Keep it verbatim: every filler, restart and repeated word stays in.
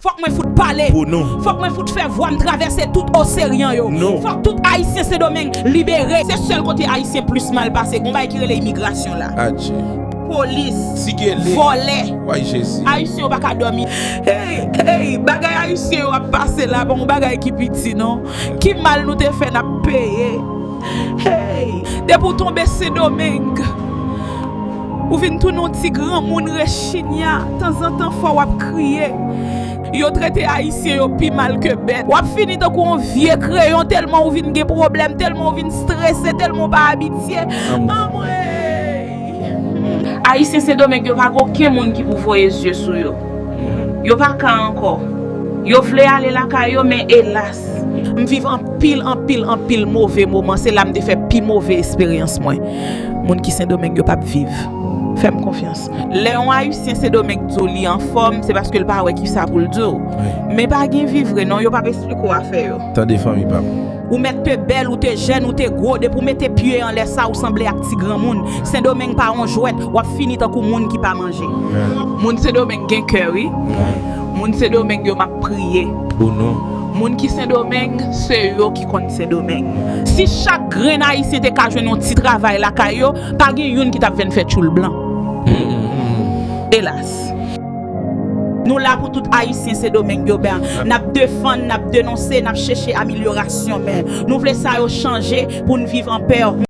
Fòk mwen fout pale. Pou nou. Fòk mwen fout fè vwa m travèse tout oseyan yo. Nou. Fòk tout Ayisyen Sendomeng libere. Se sèl kote Ayisyen plis mal pase. Gon bagay ki rele imigrasyon la. Adje. Polis. Sigele. Vòlè. Way Jezi. Ayisyen yo pa ka dòmi. Hey, hey, bagay Ayisyen yo ap pase la, pa yon bagay ki piti, non. Ki mal nou te fè n ap peye. Hey, depi w tonbe Sendomeng, ou vin tounen yon ti granmoun rechinya, tanzantan fò w ap kriye. Yo trete Ayisyen yo pi mal ke bèt. W ap fini tankou yon vye kreyon tèlman ou vin gen pwoblèm, tèlman ou vin strese, tèlman ou pa abitye. Anmwey! Ayisyen Sendomeng yo pa gen okenn moun ki pou voye zye sou yo. Yo pa ka ankò. Yo vle ale lakay yo, men elas. M viv anpil, anpil, anpil move moman. Se la m te fè pi move esperyans mwen. Moun ki Sendomeng yo p ap viv. Fè m konfyans. Lè yon Ayisyen Sendomeng di w li anfòm, se paske l pa wè kisa pou l di w. Wi. Men pa gen vi vre non, yo p ap esplike w afè yo. Tande fanmi pa m. Ou mèt te bèl, ou te jèn, ou te gwo, depi w mete pye anlè sa, ou sanble ak ti granmoun. Sendomeng pa yon jwèt, w ap fini tankou moun ki pa manje. Wi. Moun Sendomeng gen kè, wi. Wi. Moun Sendomeng yo m ap priye. Pou nou. Moun ki Sendomeng, se yo ki konn Sendomeng. Si chak grenn Ayisyen te ka jwenn yon ti travay lakay yo, pa gen youn ki t ap vin fè tchoul blan. Elas. Nou la pou tout Ayisyen Sendomeng yo, ben, n ap defann, n ap denonse, n ap chèche amelyorasyon, men nou vle sa yo chanje pou n viv an pè.